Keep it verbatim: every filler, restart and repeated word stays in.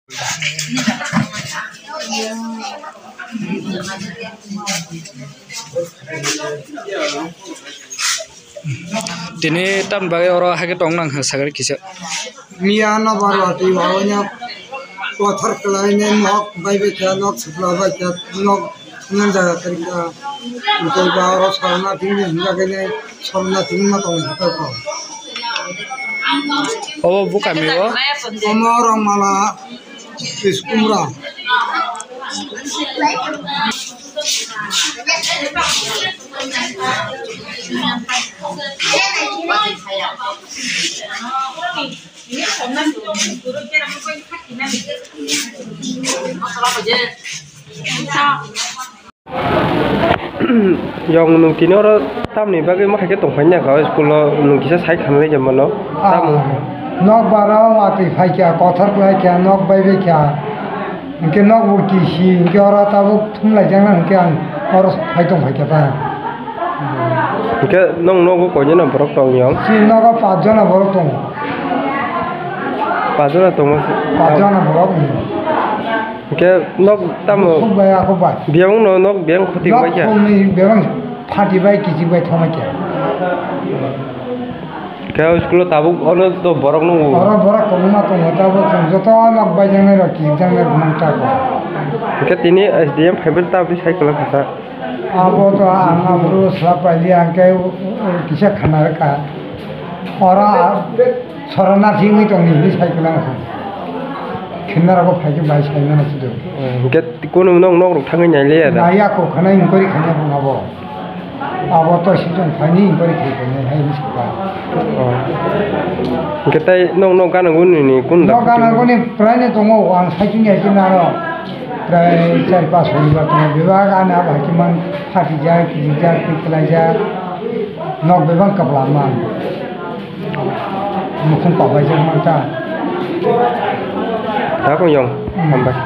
Tini tamni bagwi oro haikhe tong nang kha sakani kisa. Miya no barwati babonya kothor kwlaini nok bai bai kha, nok sukla bai kha, nok nang jaga kari kha. Tei ba oro sorna thing ni hinga khe sorna thing ma tong kha ko. Obo bukami o? Omo Rongmala Iskumra. Yong nwng tini oro tamni bagwi ma hai khe tongphai ya kha o school o nwng kisa sai khanai je mano. Ah, tamo? Nok bara watwi phai kha, kothor kwlai kha, nok bai bai kha. Hinkhe nok bo kisi, hinkhe oro tabuk thum lai jakna hinkhe ang oro phai tong phai kha ta. Hinkhe nwng nogo koinwi no borok tong yong? Chini nogo pach jona borok tongo. Pach jona tongo? Pach jona borok, hmm. Hinkhe nok tamo? Khuk bai, a khuk bai. Biyang no nok biyang khoti bai kha? Nok khumni biyang phati bai, kichi bai thoma kha. Khe o school o tabuk ono to borok nungo. Oro borok kwbangma tongo, tabuk chwng joto nok baijaknai rok, kijikjaknai rok mang ta kho. Hwnkhe tini S D M phaibai tabuk sai kwlwng kha sa. Abo to ang aphuru swlap pailiya, hwnkhe kisa khna rwkha. Oro a, sorana thik wngwi tongdi hinwi sai kwlwng kha. Khna rokbo phai khe bai sai mano sudu. Hwnkhe kunu nok, nok rok thangwi nai liya da? Naiya kho, khna inquiry khaina phano abo. Abo to sichung phaini inquiry khai phainai hai hinwi sakha. Oh. Hwnkhe tai nok, nok gana guni ni kun da? Nok gana guni prai no tongo, ang saichung ya khe naro prai char pas poribar tongo. Bebak ani abo hai khe man phatijak, kijikjak, twi kwlaijak. Nok bebak kwbla man. Mukhung pabaijak man ta. Tabuk yong, hmm, hambai.